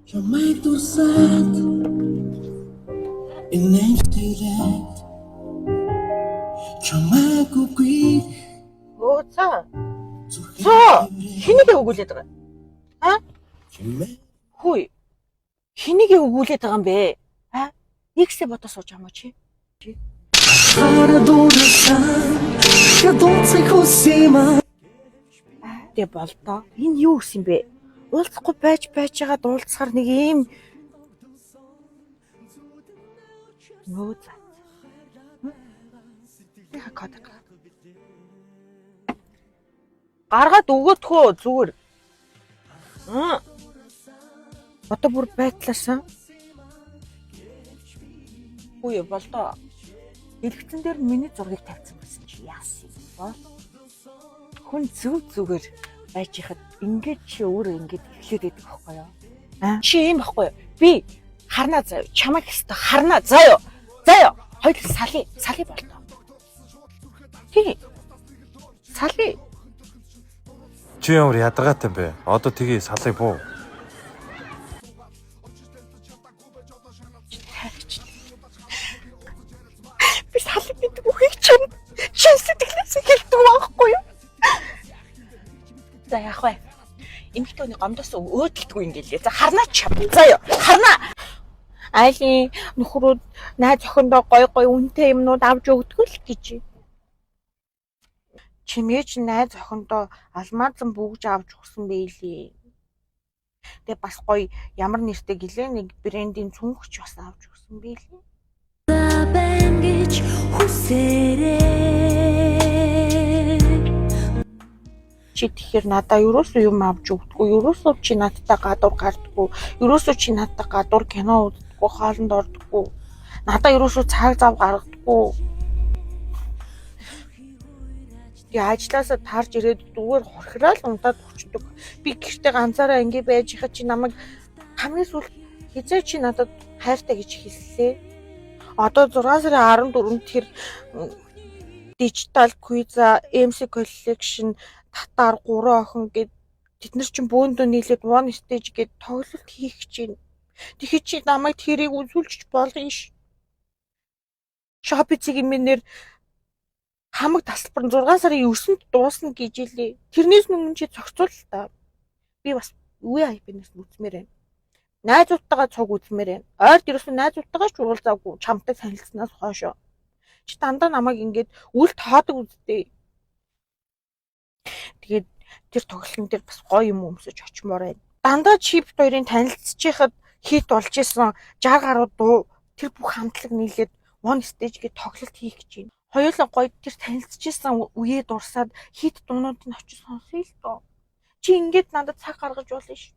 Чамайг дурсаад инээдэлээд чамайг үгүй. Өө за. За. Хэнийг өгүүлээд байгаа юм? А? Чимээ. Хүй. Хэнийг өгүүлээд байгаа юм бэ? А? Нэгсээ бодоо сууж байгаа юм уу чи? Хара дурсан ядууцах хүсэмэ. Тэ болдоо. Энэ юу гэсэн бэ? Уулзахгүй байж байж байгаа дуулцахаар нэг ийм нөө за. Яха код гаргаад. Гаргаад өгөөдхөө зүгээр. Одоо бүр байтлаасан. Үгүй болдоо. Дэлгэцэн дээр миний зургийг тавьсан байсан чи яасан юм бол? Хүн зүв зүгээр байж хахад ингээд чи өөрөө ингээд эхлээд байдаг байхгүй юу? Аа? Чи юм байхгүй юу? Би харнаа заяа. Чамайг хэвээр харнаа заяа. Заяа. Хоёул салъя. Салъя болтоо. Тий. Салъя. Чи ямар ядаргаатай юм бэ? Одоо тгий салъя буу. Тайрч. Би салъя гэдэг үгийг чам чин сэтгэлээсээ хэлдэг байхгүй юу? За яах вэ? Эмэгтэй хүний гомдоос өөдөлтгүй юм гэлээ. За харнаа чам. Заяа. Харнаа. Айлын нөхрүүд найз охиндоо гой гой үнэтэй юмнууд авч өгдөг л гэж. Чимээч найз охиндоо алмаазан бүгж авч өгсөн бэлээ. Тэгээ бас гоё ямар нэртэй гэлээ нэг брендийн цүнхч бас авч өгсөн бэлээ. Байна гэж хүсээрээ. Чи тэгэхээр надаа ерөөсөө юм авч өгдөггүй, ерөөсөө чи надтай гадуур гардаггүй, ерөөсөө чи надтай гадуур кино үздэггүй, хоолнд ордоггүй. Надаа ерөөсөө цаг зав гаргадаггүй. Тэгээ ажилласаа тарж ирээд зүгээр хорхирал унтаад өчтдөг. Би гэртээ ганцаараа ингэ байж хаа чи намайг хамгийн сүүлд хизээ чи надад хайртай гэж хэллээ. Одоо 6 сарын 14-нд тэр Digital Quiz MC Collection татаар 3 охин гээд тэд нар чинь бөөндөө нийлээд one stage гээд тоглолт хийх гэж байна. Тэгэхэд чи намайг тэрийг үзүүлчих болно ш. Shopee минээр хамаг тасалбар нь 6 сарын 9-нд дуусна гэж хэлээ. Тэрнээс өмнө чи зохицуул л та. Би бас VIP-нээс үзмээр байна. Найзуудтайгаа цуг үзмээр байна. Ойрд ерөөсөн найзуудтайгаа ч уулзаагүй чамтай танилцсанаас хойшоо. Чи дандаа намайг ингээд үл тоодог үсттэй. Тэгээд тэр тоглолтын дээр бас гоё юм өмсөж очимоор байна. Дандаа чип хоёрын танилцчихад хит болж исэн 60 гаруй дуу тэр бүх хамтлаг нийлээд one stage гэж тоглолт хийх гэж байна. Хоёулаа гоё тэр танилцчихсан үеэ дурсаад хит дуунуудыг очиж сонсъё л доо. Чи ингээд надад цаг гаргаж болно ш.